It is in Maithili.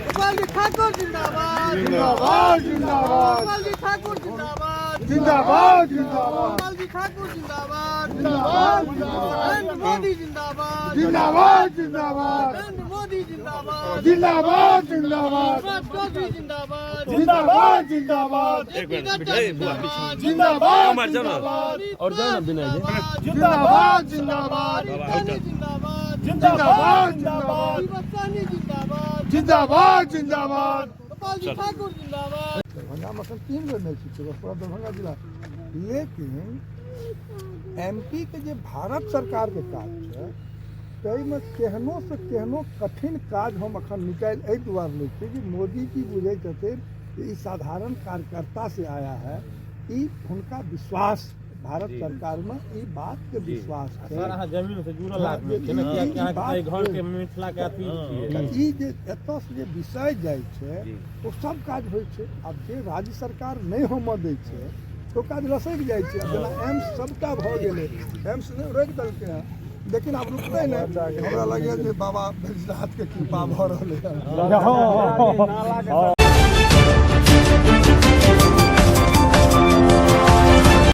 गोपाल जी ठाकुर जिंदाबाद। जिंदाबाद, जिंदाबाद। गोपाल जी ठाकुर जिंदाबाद। जिंदाबाद, जिंदाबाद। गोपाल जी ठाकुर जिंदाबाद। जिंदाबाद, जिंदाबाद। नरेंद्र मोदी जिंदाबाद। जिंदाबाद, जिंदाबाद। नरेंद्र मोदी जिंदाबाद। जिंदाबाद, जिंदाबाद। सुभाष चौधरी जिंदाबाद। जिंदाबाद, जिंदाबाद। जिंदाबाद। जिंदाबाद, जिंदाबाद। और जाना बिना जिंदाबाद, जिंदाबाद। जिंदाबाद। जिंदाबाद, जिंदाबाद। जिंदाबाद। जिंदाबाद, जिंदाबाद। गोपाल जी ठाकुर जिंदाबाद। दरभंगामे एखन 3 बेर नहि छी, पूरा दरभंगा जिला, लेकिन एमपी के जे भारत सरकारके काज छै ताहिमे केहनो से केहनो कठिन काज हम अखन निकालि एहि दुआरे लै छियै कि मोदी जी बुझै छथिन जे ई साधारण कार्यकर्ता से आया है, ई हुनका विश्वास भारत सरकारमे ई बातके विश्वास छै। सर, अहाँ जमीन से जुड़ल आदमी छियै ने, कियाकि अहाँके एहि घर के मिथिला के अथी छियै। ई जे एतऽसँ जे विषय जाइ छै ओ सब काज होइ छै। आब जे राज्य सरकार नहि होमऽ दै छै तऽ ओ काज लसकि जाइ छै। आब जेना एम्स सबटा भऽ गेलै, एम्स नहि रोकि देलकै हँ, लेकिन आब रुकतै नहि। हमरा लगैए जे बाबा बैजनाथके कृपा भऽ रहलै हँ।